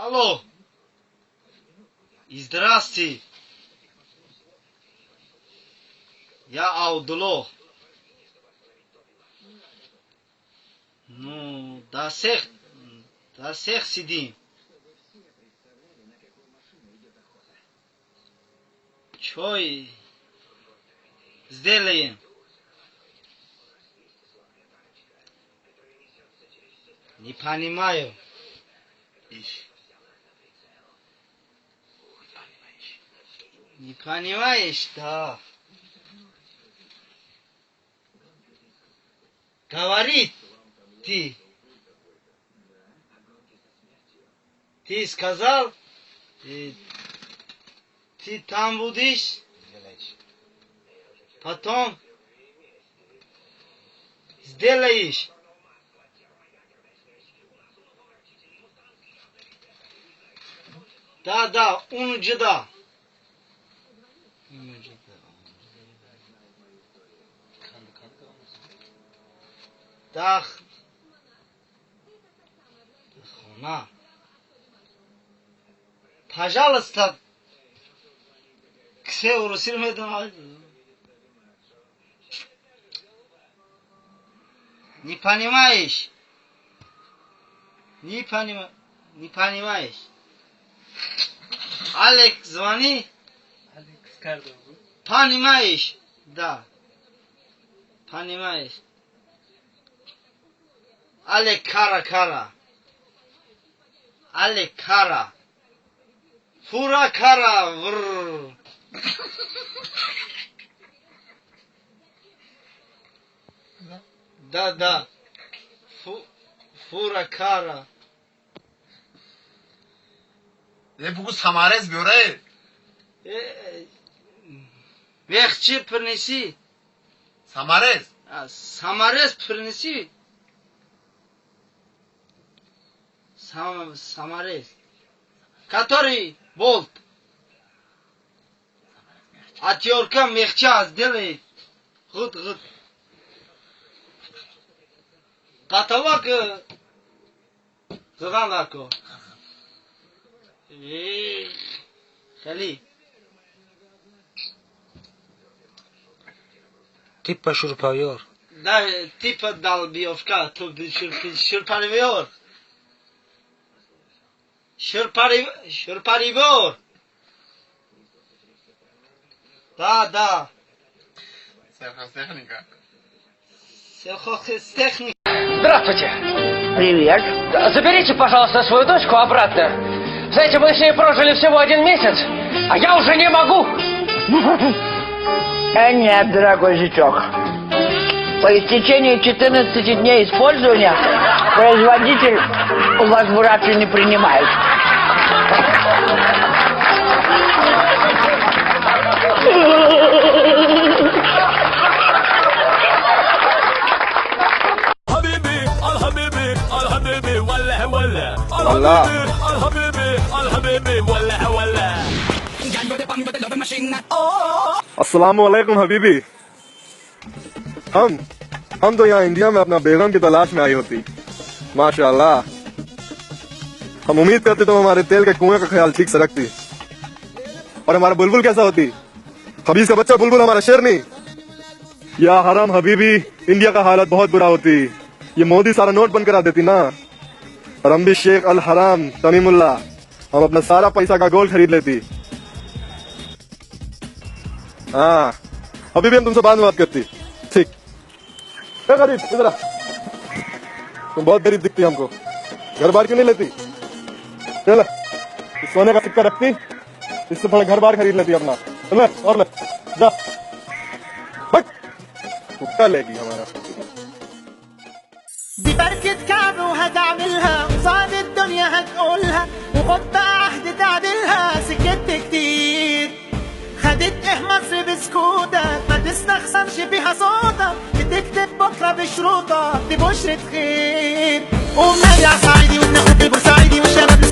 Алло. Здрасте. Я Абдулло. Ну, до всех сидим. Чой сделаем? Не понимаю. Не понимаешь, да. Говори ты. Ты сказал, ты там будешь, потом сделаешь. Да, да, унҷуда. Да, хона. Пожалуйста, ксе урусир медонад. Не понимаешь? Не не понимаешь? Алекс, звони. Алекс Кардо. Понимаешь? Да. Понимаешь? Алек кара кара. Алек кара. Фура кара. Вр. Да, да. Фура кара. Бугу саморез биёре. Мехчи принеси. Саморез. Саморез принеси. Саморез. Который болт. Отёрка мехча сделай. Гуд, гуд. Потолок заданако. Хали. Типа шуруповёр. Да, типа долбёвка, шуруповёр. Шуруповёр. Да, да. Сельхозтехника. Сельхозтехника. Здравствуйте. Привет. Заберите, пожалуйста, свою дочку обратно. Знаете, мы с ней прожили всего 1 месяц, а я уже не могу. Нет, дорогой зятек. По истечении 14 дней использования производитель возврата не принимает. Allah. अस्सलामु अलैकुम हबीबी। हम तो यहाँ इंडिया में अपना बेगम की तलाश में आई होती। माशाअल्लाह, हम उम्मीद करते तुम हमारे तेल के कुएं का ख्याल ठीक से रखती। और हमारा बुलबुल कैसा होती? हबीज का बच्चा बुलबुल हमारा शेर नहीं। या हराम हबीबी, इंडिया का हालत बहुत बुरा होती। ये मोदी सारा नोट बंद करा देती ना। और हम भी शेख अल हराम तमीमुल्ला, हम अपना सारा पैसा का गोल्ड खरीद लेती। हाँ अभी भी हम तुमसे बाद में बात करती। ठीक। गरीब इधर आ। तुम बहुत गरीब दिखती हमको। घर बार क्यों नहीं लेती? चल, सोने का सिक्का रखती, इससे थोड़ा घर बार खरीद लेती अपना। ले और ले जा, कुत्ता लेगी हमारा। دي بركة كعب وهتعملها قصاد الدنيا هتقولها وخد بقى عهد تعدلها سكت كتير خدت ايه مصر بسكوتك ما تستخسرش بيها صوتك بتكتب بكرة بشروطك دي بشرة خير. قوم نادي على الصعيدي والناخد البورسعيدي والشباب